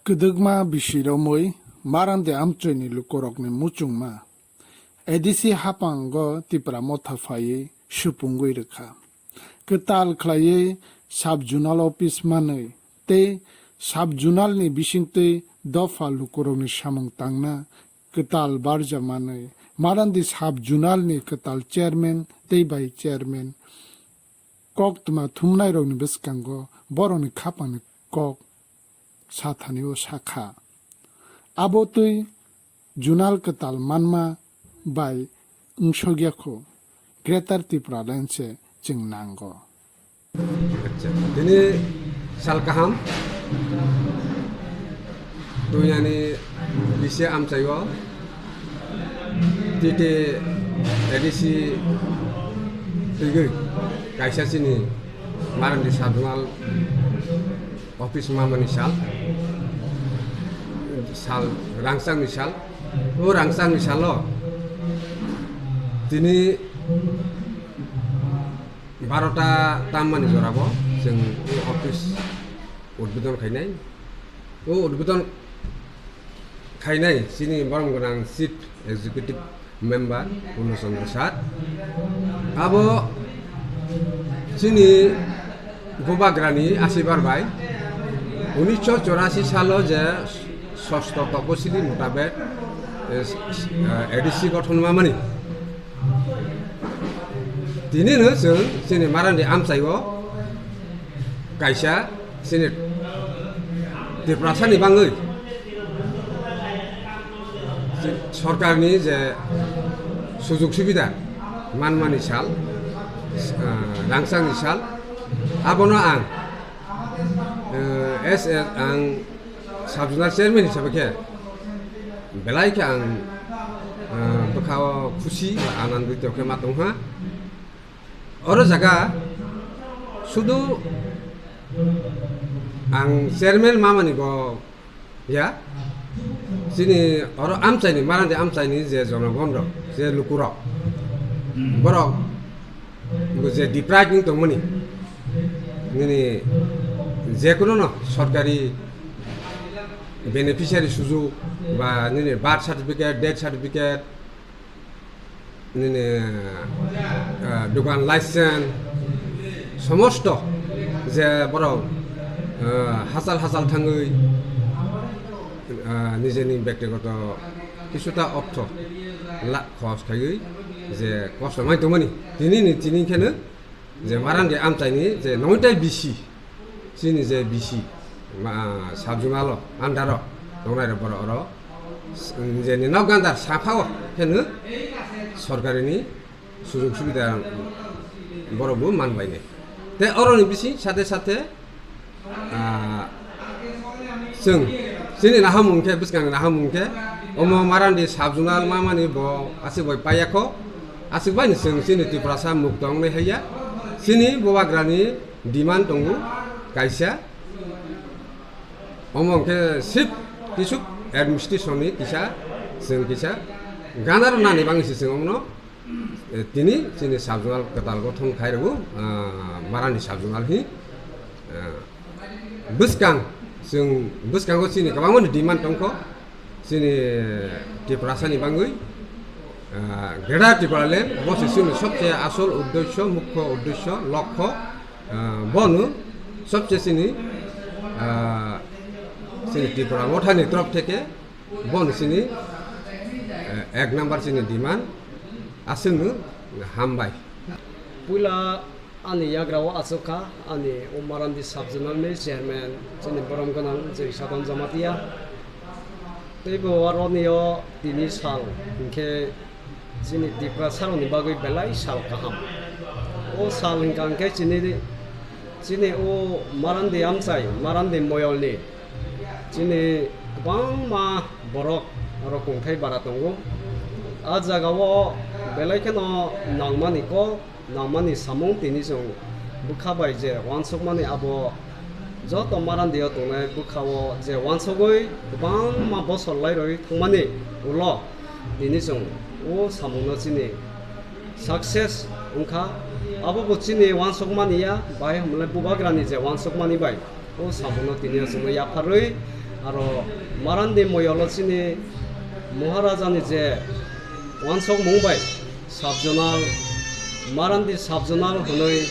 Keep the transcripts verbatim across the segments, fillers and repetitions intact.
Kwdwkma bisi romwi Marandi amchoini lukurokni muchungma A D C haphango Tipra motha phaiwi supungwi rwkha. Kwtal khlaiwi sub-zonal office manwi tei sub-zonalni bisingtwi dopha lukurokni samung tangna kwtal barja manwi Marandi sub-zonalni kwtal chairman tei vice chairman koktwma thumnairokni bwskango borokni khapangni kok sathanio sakha. Abo twi zonal kwtal manma bai wngsokya kho, Greater Tipraland se chwng nango. Acha, tini sal kaham, duniyani bisi amchaio T T A D C twigwi kaisa chini Marandi sub-zonal office mamani sal, sal rangchakni sal. O rangchakni salo tini barota tammani jorabo chwng o office udbodon khainai. O udbodon khainai chini borom gwnang Chief Executive Member Purno Chandra Sir. Abo chini Bubagrani asibar bai unisho chorasi salo je sosto toposili mutabek, eh, s-, s-, eh, A D C gothon mamani. Tini no chwng chini Marandi amchaio kaisa chini Tiprasani bangwi sorkarni je sujug subida manmani sal, ah, rangchakni sal, abono ang, eh, S S ang sub-zonal chairman hisabe khe belai khe ang, ah, bwkhao khusi ba anandito khe ma tongha. Oro jaga sudu ang chairman mamani bo ya, chini oro amchaini, Marandi amchaini je jonogon rok, je lukurok, borok bo je deprive wng tongmani, nini jekuno no sorkari beneficiary sujuk ba nini birth certificate, death certificate, nini, ah, dukan license, somosto je borok, ah, hachal hachal thangwi, ah, nijeni bektigoto kisuta ortho la-, khorch khaiwi je kosto mai tongmani, tinini tini kheno je Marandi amchaini je noitai bisi, chini je bisi, ma, sub-zonal o under o tongnai rok borok oro, s-, je ni nok gandar saphao kheno sorkarini sujug subida borok bo man bainai. Tei oroni bising sathe sathe, ah, chwng chini nahamung khe, bwskangni nahamung khe, omo Marandi sub-zonal mamani bo aswk bai paiya kho, aswk bai ni chwng chini Tiprasa mukto wngnai haiya, chini Bubagrani demand tongo kaisa, omo hwnkhe sip kisuk administration ni kisa, chwng kisa ganaro nani bangwi se chwng omono, eh, tini chini sub-zonal kwtal gothon khai rwgo, ah, Marandi sub-zonal hi, ah, bwskang, chwng bwskango chini kwbangmani demand tongkho. Chini Tiprasani bangwi, ah, Greater Tipraland bo se chini sobse asol uddesho, mukho uddesho, lokho, ah, bono sobse chini, ah, chini Tipra Mothani torop theke bono chini, eh, ek number chini demand aswkno hambai. Puila ani yagra o achuk kha, ani o Marandi sub-zonal ni chairman, chini borom gwnang Jai Sadon Jamatia. Tei bo aro nio tini sal hinkhe chini Tiprasa rokni bagwi belai sal kaham. O sal hinkha hinkhe chini, chini o Marandi amchai, Marandi moyol ni chini kwbangma borok aro kungthai bara tongo. A jaga o belai kheno nangmani kok, nangmani samung tini chwng bwkha bai je uansukmani abo joto Marandi o tongnai bwkha o je uansugwi kwbangma bosor lairwi thangmani ulo tini chwng o samungno chini success wngkha. Abo bo chini uansukmani ya, bai hwnle Bubagrani je uansukmani bai o samungno tini o chwngno yapharwi Aro Marandi moyolo chini Maharajani je wansokmung bai subzonal, Marandi subzonal hwnwi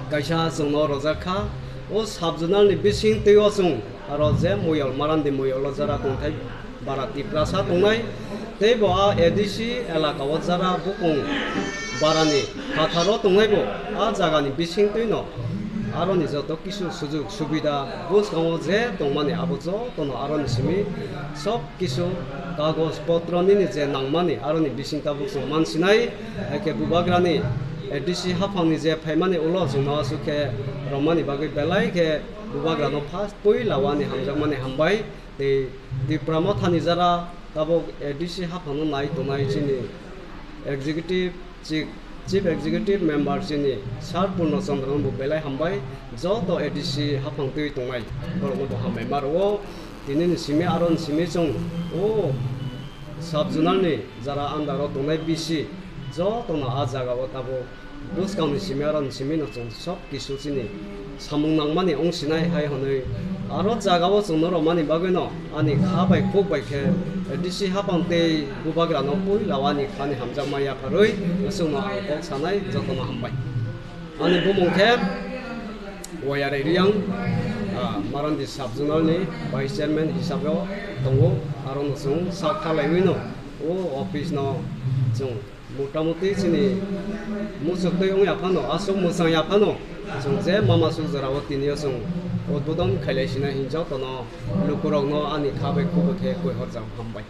kaisa chwngno rwjak kha. O subzonalni bising twiwi chwng aro je moyol, Marandi moyolo jara tongthai bara Tiprasa tongnai, tei bo a A D C elaka o jara bukung barani phatharo tongnai bo a jagani bising twino aroni joto kisu sujuk subida bwskango je tongmani abo jotono aroni simi sob kisu kagoj potro nini je nangmani aroni bising tabuk chwng mansinai, hai khe bubagrani A D C haphangni je phaimani ulo chwngno aswk khe romani bagwi belai khe bubagrano first puila o ani hamjakmani hambai. Tei Tipra Mothani jara tabuk A D C haphangno nai tongnai chini executive, chief, chief executive member chini Sir Purno Chandra no bo belai hambai, joto A D C haphang twi tongnai borokno bo hambai ma rwo. Tini ni simi aro ni simi chwng o sub zonal ni jara under o tongnai B C jotono a jaga o tabuk bwskangni simi aro ni simi no chwng sob kisu chini samung nangmani wng sinai hai hwnwi aro jaga o chwngno romani bagwino ani kha bai khuk bai khe D C haphang tei bubagrano puila o ani khani hamjakma yapharwi chwngno ang kok sanai jotono hambai. Ani bumung khe Wayare Riang, ah, Marandi sub zonal ni vice chairman hisabe o tongo, aro no chwng sak khalaiwi no o office no chwng motamuti chini muchuk twi wngya phano, aswk mwchang ya phano, chwng je mama suk jora o tini o chwng udbodon khailai sinai hin jotono lukurokno ani kha bai khuk bai khe koi horjak hambai.